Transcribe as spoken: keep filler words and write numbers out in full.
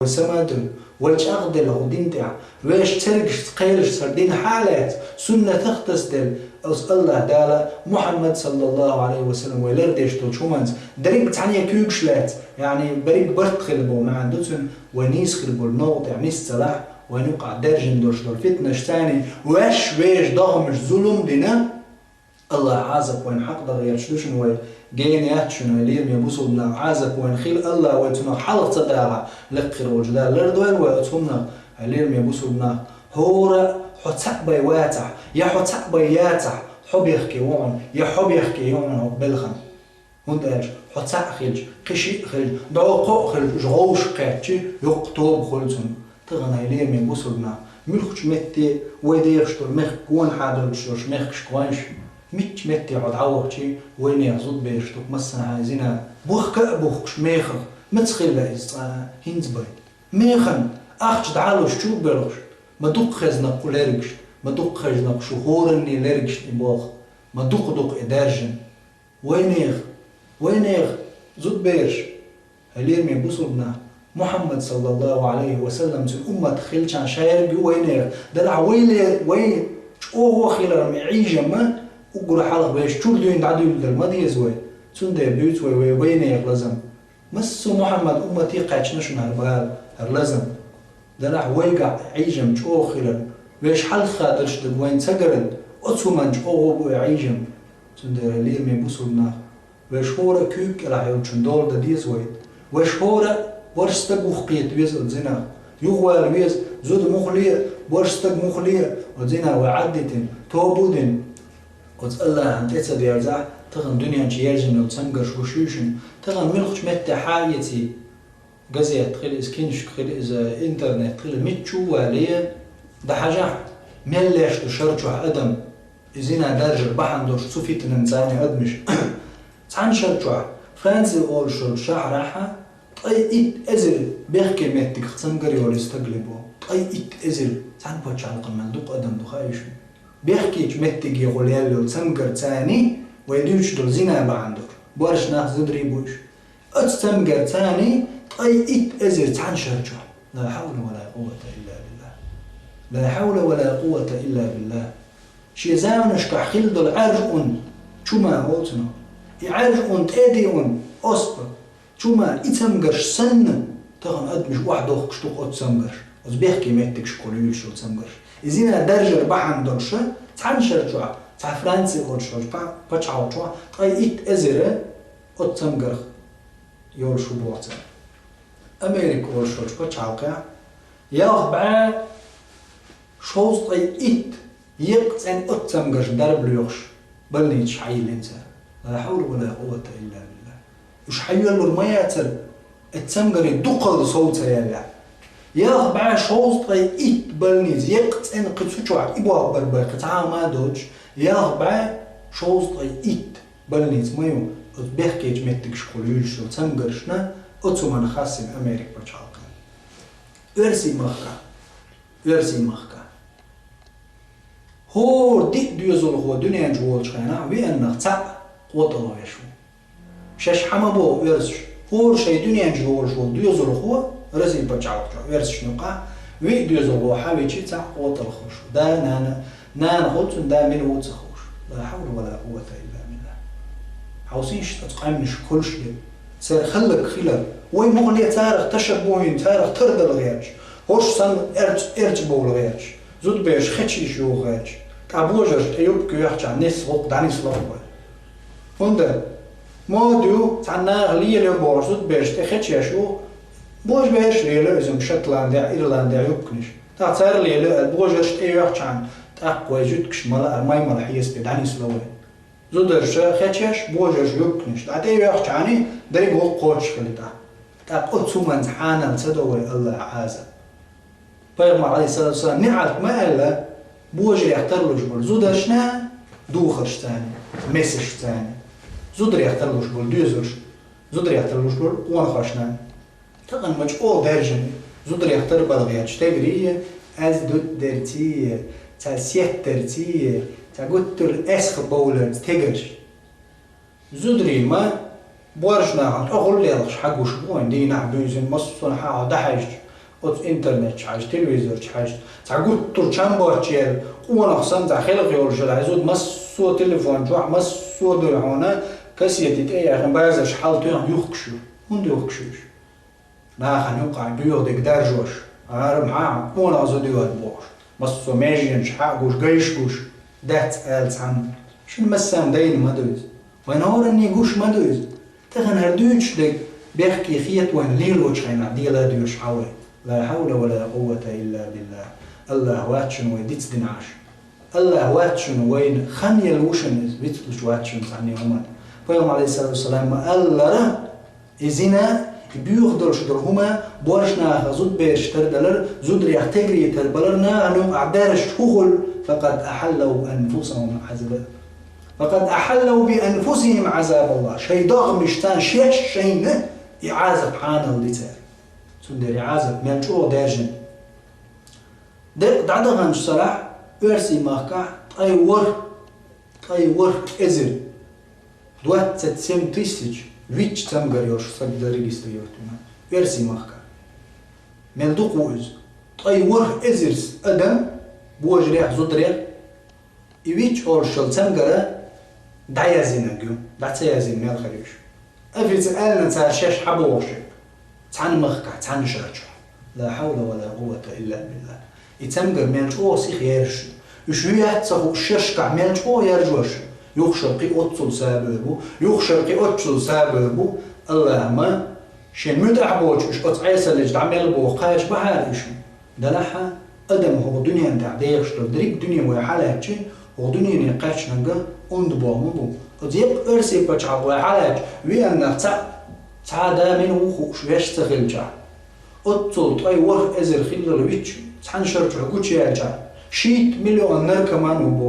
Вай сама а ду, вай чӀагӀделла хӀу дин тӀехь, вешан цергашца, кхелашца хӀара дин хьа а лаьцна, суннатах тасаделла, оцу АллахӀ Дала, Мухьаммад саллаллаху Ӏалайхи ва саллам вай лардеш долчу хӀуманца, дерриг цхьаьна куьйгаш лаьцна, яъни берриг барт хилла боху маьӀна ду цуьнан, вай нийса хир болу новкъа тӀехь нис ца лахь, вайна юкъахь даьржина долуш долу фитнаш царний, ваьш вежа догӀмаш зулум дина, АллахӀа Ӏазап вайна хьакъ дан гӀерташ ду шуна вай, гена яц шуна, лераме бусулба нах, Ӏазап вайна хила, АллахӀа вай цунах хьалха ца дагӀахь, лекха хир волчу Дала лардойла вай оцу хӀуманах, лераме бусулба нах. ХӀора а хьо цхьаъ бен вацахь, я хьо цхьаъ бен яцахь, хьо бехке ву хьуна, я хьо бехке ю хьуна хӀокху белхана. ХӀунда аьлча хьо цхьаъ хилча, кхин шиъ хилча, дӀо кхоъ хилча, уьш гӀовшах кхаьччи, йоккха тоба хуьлу цунна. Тахана, хьай лераме бусулба нах, муьлххачу метте вай дехаш долу мехка, гонахьа долчу долуш мехкашка вайша, мичча метте хьо дӀавахчи, вайнехан зудбераш дукха массанхьа зина, бухка а бухкуш мехах, маца хилла иза цкъа а, хӀинца бен. Механа ахча дӀалуш чу а боьлхуш, ма дукха хезна кху лергашна, ма дукха хезна кху шу хӀоранний лергашна и болх, ма дукха-дукха и даьржина. Вайнехан, вайнехан зудбераш, хьай лераме бусулба нах, Мухьаммад саллаллаху Ӏалайхи ва саллам цуьнан умматах хилчарна шаьрга ю вайнехан, делахь вай ле-, вай чӀогӀа хилар ма Ӏийжамма, уггар хьалха вешан чуьра дуьйна дӀадуьйлуш дара ма деза вай, цундела буьйцу вай, вай вайнехан лазам. Массо а Мухьаммад уммате кхаьчна шуна хӀара бала, хӀара лазам. Делахь вайгахь Ӏийжам чӀогӀа хилар, вешан хьалха хадалш даг вайна ца гаран, оцу хӀуманна чӀогӀа бу и Ӏийжам. Цундела, лераме бусулба нах, вешан хӀора а куьйга кӀелахь йолчун дола дан деза вай. Вешан хӀора а борш стаг вухкхета веза оцу зинах. Юхавала веза, зуда муххале а, борш стаг муххале а, оцу зина вай Ӏаддитина, тоба а дина. Оцу АллахӀана тӀе ца дерзахь, тахана дуьнен чу яьржина йолу цамгарш гуш ю шуна, тахана муьлххачу метте хьа а эций, газет хила иза, киншка хила иза, интернет хила, мичча а вале, дӀахьажахь, мел леш ду шар чохь адам, и зина даржар бахьана долуш цу фитнан царна адамаш. Цхьана шар чохь, Франция олуш йолчу шахьарахьа, ткъе итт эзар бехке меттигах цамгар йолу стаг ле бо. Ткъе итт эзар, цхьана пачхьалкхана мел дукха адам ду хаий шуна. Бехкечу меттиге гӀо лелла йолу цамгар царний, вай дуьйцуш долу зина бахьана долуш, борш нах, зударий бу уьш. Оцу цамгар царний ткъе итт эзар цхьана шар чохь. Ла хьавла ва ла къуввата илла биллахӀ. Ла хьавла ва ла къуввата илла биллахӀ. Шен заманашкахь хилла долу Ӏаьржа ун, чума олу цунах. И Ӏаьржа ун, тӀеди ун, оспа, чума, и цамгарш санна, тахана адамаш охьадохкуш ду оцу цамгарш, оцу бехке меттигашкахула юьйлуш йолу цамгарш. И зина даржар бахьана долуш, цхьана шар чохь, цхьа Франция олуш йолчу па-, пачхьалкх чохь ткъе итт эзар оцу цамгарх йолуш ву боху цара. Америка олуш йолчу пачхьалкхехь ялх бӀе шовзткъе итт еккъа цӀена оццамгарш дарба лоьхуш больницаш хьайиллина цара. Ла хьавла ва ла къуввата илла биллахӀ. Уьш хьайоьллур ма яцара, и цамгарий дукхалла сов ца яьллехь. Ялх бӀе шовзткъе итт больница еккъа цӀена кхин цу чохь и болх бар бай кхин цхьа а ма доцуш, ялх бӀе шовзткъе итт больница ма ю, оцу бехкечу меттигашкахула юьйлуш йолу цамгаршна, оцу хӀуманна хассина Америка пачхьалкхехь. Оьрсийн махкахь, Оьрсийн махкахь. ХӀора диъ доьзалхо дуьнен чу волчу хенахь виъаннах цхьаъ къотӀалгӀа веш ву. Шаьш хьан ма боху оьрсаш, хӀора шайн дуьнен чу волуш волу доьзалхо, Россия пачхьалкх чохь оьрсашна юкъахь, виъ доьзалхо хьан вичи цхьаъ къотӀалгӀа хуьлуш ву. Да, нана, нана хуьлу цунна, да мила ву ца хууш. Ла хьавла ва ла къуввата илла биллахӀ. Хьовсийша оцу къаьмнашка хуьлуш дерг. Церан хӀаллакьхилар. Вай муххале царах ташаббухӀ йина, царах тардала гӀерташ. ХӀорш санна эрча, эрча бовла гӀерташ. Зудабераш хечийша юха гӀерташ. ТӀаккха божарша тӀе юбка йоьхча, нисса гӀуллакх дӀанисло вай. ХӀунда? Мода ю, цхьана наха лелайо бохуш, зудабераш тӀе хечеш ю. Божабераш лелайо иза Шотландехь, Ирландехь юбканаш. ТӀаккха цара лелайо аьлла, божарша тӀе йоьхча, тӀаккха вай жуьгташ ма лаара, маймал хьесапе дӀанисло вай. Зударша хечеш, божарша юбканаш. ТӀаккха тӀе йоьхча, дерриг гӀуллакх кхочушхилла тӀаккха. ТӀаккха оцу хӀуманца хьанал ца до вай АллахӀа Ӏазап. Пайхамара, Ӏалайхиссалату вассалам, неӀалт ма аьлла, божарех тарлуш болу зударшна, духаршца, месашца. Зударех тарлуш болу доьзалш, зударех тарлуш болу къонахошна. Тахана ма чӀогӀа даьржина, зударех тарбала гӀерташ стегарий, аз дутт дерций, цхьа сет дерций, цхьа гуттар а эсха бовлар стегарш. Зударий ма, борш нахана тӀехула лелхаш хьагуш бу вайн, дийнахь буьйсанна массо а хьан хьо дӀахьаьжча, Оцу интернет чу хьажа, телевизор чу хьажа, цхьа гуттар чам боцчу яьлла, къонах санна цхьа хелха йолуш йолу хьайн зуда массо а телефон чохь, массо а дуй хьуна, кассети тӀе а яьхна, базарш хьал тоьхна юхкуш ю. ХӀунда юхкуш ю уьш? Нахана юкъахь боьха дерг даржош, хӀара-м хьан къонах зуда ю аса бохуш, массо а меженаш хьа а гуш, гайш а гуш, дац ала цхьамма. Шуна массарна дайна ма ду иза. Вайн хӀоранний гуш ма ду иза. Тахана хӀара дуьйцуш дерг бехке хета вайна лелочу хенахь дела а доьшуш хьан вай. Ла хьавла ва ла къуввата илла биллахӀ. АллахӀ вац шуна вай дицдина Ӏаш. АллахӀ вац шуна вайна хан елла ву шуна иза, вицлуш вац шуна цхьанне хӀуманна. Пайхамар, алейхиссалату вассалам, ма-аллара, и зина, и боьха долуш долу хӀума, боьрша нахах зудабераш тардалар, зударех тегарий тарбалар нахана юкъахь даьржича хӀун хуьлу? Факъад ахьаллахӀу анфусахӀум Ӏазаба. Факъад ахьаллахӀу би анфусихӀим Ӏазабаллахь. Шайн догӀмашца шаьш шайна и Ӏазап хьанал ди цара. Цундела и Ӏазап мел чӀогӀа даьржина. Декъа дӀадаханчу сарахь оьрсийн махкахь ткъе ворхӀ, ткъе ворхӀ эзар, двадцать семь тысяч, вичча цамгар йолуш стаг зарегистрировать вина оьрсийн махкахь. Мел дукха ву иза. Ткъе ворхӀ эзар адам, божарех, зударех, и вичча олуш йолу цамгар дӀаязйинарг ю, дӀа ца язйина мел хир ю уьш. Официально цара шаьш хьан бохуш верг? Цхьана махкахь, цхьана шара чохь. Ла хьавла ва ла къуввата илла биллахӀ. И цамгар мел чӀогӀа сиха яржаш ю. Уьш ю яц ца хууш шерашкахь мел чӀогӀа яржош ю. Юха шара кхин оццул сабор бу, юха шара кхин оццул сабор бу. АллахӀа ма шен муьтӀахь боцуш уьш оцу Ӏесаллича дӀа мел боху кхача бахьара уьш. Делахь а, адам хӀокху дуьнен тӀехь дехаш долу дерриг дуьне вай хьалаьцчи, хӀокху дуьнене кхаьчнарг онда боху ма бу. Оцу еккъа оьрсийн пачхьалкх вай хьалаьцча, веаннах цхьаъ, цхьа а да мила ву хууш веш ца хилчахь, оццул ткъе ворхӀ эзар хиллал вичча, цхьана шара чохь гучуяьлчахь, шийтта миллион наркоман ву боху.